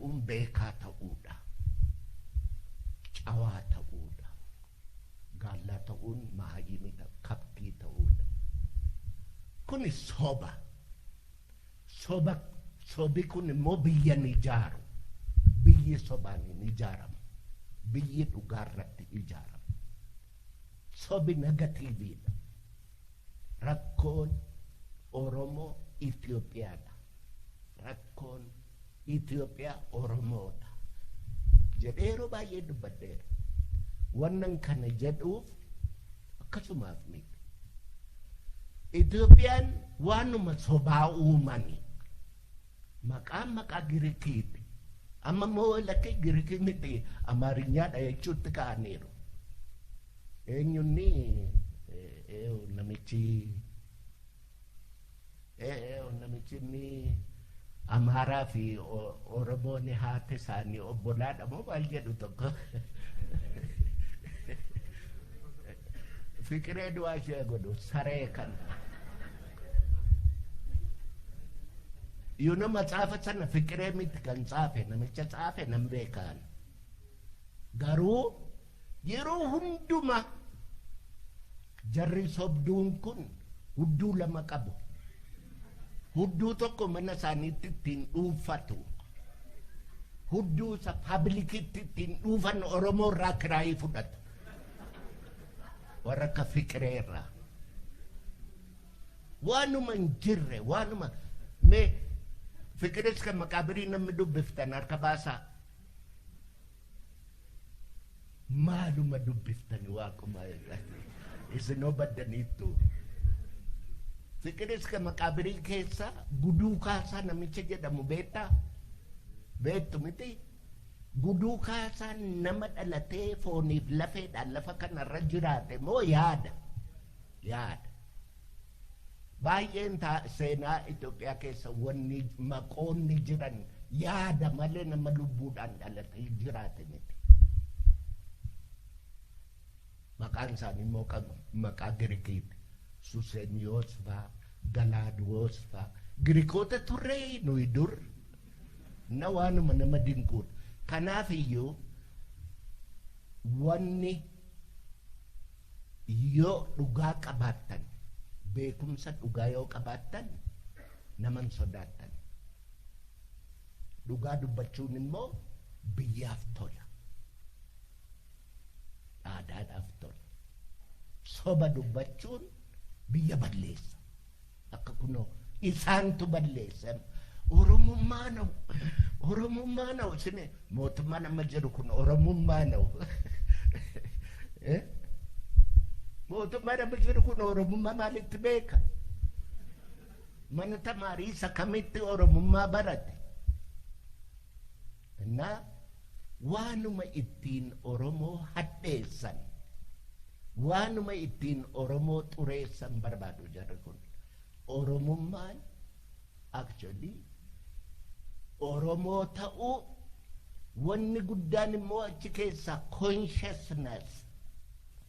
ta'uun beekaa ta'uudha. Cawaa ta'uudha. Gaallaa ta'uun mahayyimii ta'u, kabtii ta'uudha. Kuni soba. Soba, sobi kun immoo biyya ni ijaaru. Biyyi sobaan hin ijaaramu. Biyyi dhugaarratti ijaarama. Sobi negative dha. Rakkoon Oromoo Itoophiyaadha. Rakkoon Itoophiyaa Oromoodha. Jedhee yeroo baay'ee dubbadheera. Wannan kana jedhuuf akkasumaaf miti. Itoophiyaan waanuma sobaa uumani. Maqaan maqaa Girikiiti. Amma immoo lakkee Girikii miti, Amaarinyaadha jechuutti ka'aniiru. Eenyunni namichi inni Amaaraa fi Oromoon haati isaanii obbolaadha moo maal jedhu tokko. Fiqiree du'aa ishee godhu saree kana. Yuuna matsaafa sana Fiqiree miti kan tsaafe, namicha tsaafe nan beekaan. Garuu yeroo hunduma jarri sobduun kun hudduu lama qabu. Hudduu tokko mana isaaniitti ittiin dhuunfatu. Hudduu isa public itti ittiin dhuunfan Oromoo irraa kiraayii fudhatu. Warra akka Fiqiree irraa. Waanuma hin jirre, waanuma mee Fiqiris kan maqaabirii namni dubbiftan harka baasaa. Maaluma dubbiftani, waaquma isinoo baddaniittu. Fiqiris kan maqaabirii keessa Guduu Kaasaa namicha jedhamu beektaa? Beektu miti? Guduu Kaasaan nama dhalatee fooniif lafeedhaan lafa kanarra jiraate moo yaada? Yaada. Baay'een seenaa Itoophiyaa keessa wanni maqoonni jiran yaada malee nama lubbuudhaan dhalatee jiraate miti. Maqaan isaanii immoo maqaa Girikiiti. Suseniyoos faa, Galaaduwoos faa. Girikoota turree nuyi dur. Na waanuma nama dinquudha. Kanaaf iyyuu wanni yoo dhugaa qabaattan, beekumsa dhugaa yoo qabaattan, naman sodaattan. Dhugaa dubbachuun immoo biyyaaf tola. Aadaadhaaf tola. Soba dubbachuun biyya balleessa. Akka kunoo isaantu balleessa. Oromummaa na'u. Oromummaa na'u. Isin mootummaan amma jiru kun Oromummaa na'u. Mootummaan amma jiru kun Oromummaa maalitti beeka? Mana tamaarii isa kamitti Oromummaa barate? Innaa waanuma ittiin Oromoo hadheessan, waanuma ittiin Oromoo xureessan barbaadu jarri kun. Oromummaan actually Oromoo ta'uu, wanni guddaan immoo achi keessaa consciousness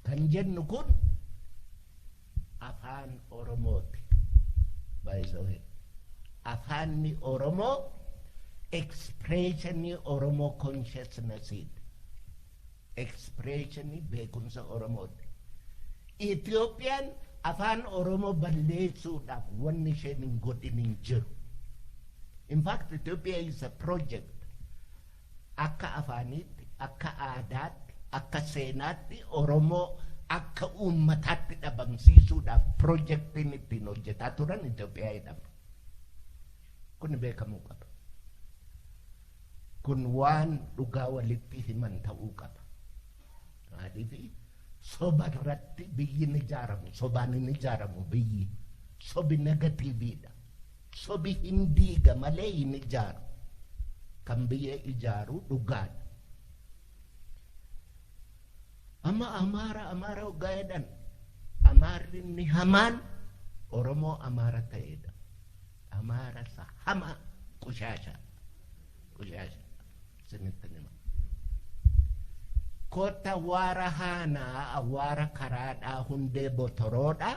kan jennu kun afaan Oromooti. By the way, afaanni Oromoo expressionii Oromoo consciousnessiiti. Expressionii beekumsa Oromooti. Itoophiyaan afaan Oromoo balleessuudhaaf wanni isheen hin godhin hin jiru. In fact, Ethiopia is a project. Akka afaaniitti, akka aadaatti, akka seenaatti Oromoo akka uummataatti dhabamsiisuudhaaf projectiin ittiin hojjetaa turan Itoophiyaa jedhama. Kun beekamuu qaba. Kun waan dhugaa walitti himan ta'uu qaba. Maaliif soba irratti biyyi ni ijaaramu, sobaan hin ijaaramu biyyi. Sobi negative dha. Sobi hin diiga malee hin ijaaru. Kan biyya ijaaru dhugaadha. Amma Amaara, Amaara hoggaa jedhan, Amaarri inni hamaan Oromoo Amaara ta'edha. Amaara isa hamaa, qushaasha. Qushaasha. Isinitti hima. Kotta awwaara haanaa, awwaara karaadhaa hundee botoroodha.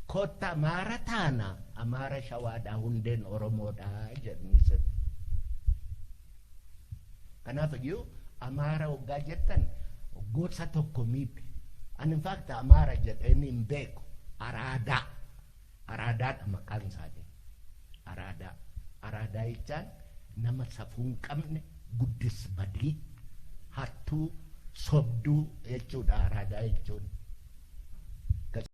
Kotta Amaara taanaa, Amaara shawaadhaa hundeen Oromoodha jedhanii sirbi. Kanaaf iyyuu Amaara waggaa jettan gosa tokko miti. Ani in fact Amaara jedheen hin beeku. Araadaa. Araadaadha maqaan isaanii. Araadaa. Araadaa jechaan nama safuu hin qabne, guddis badii, hattuu, sobduu jechuudha araadaa jechuun.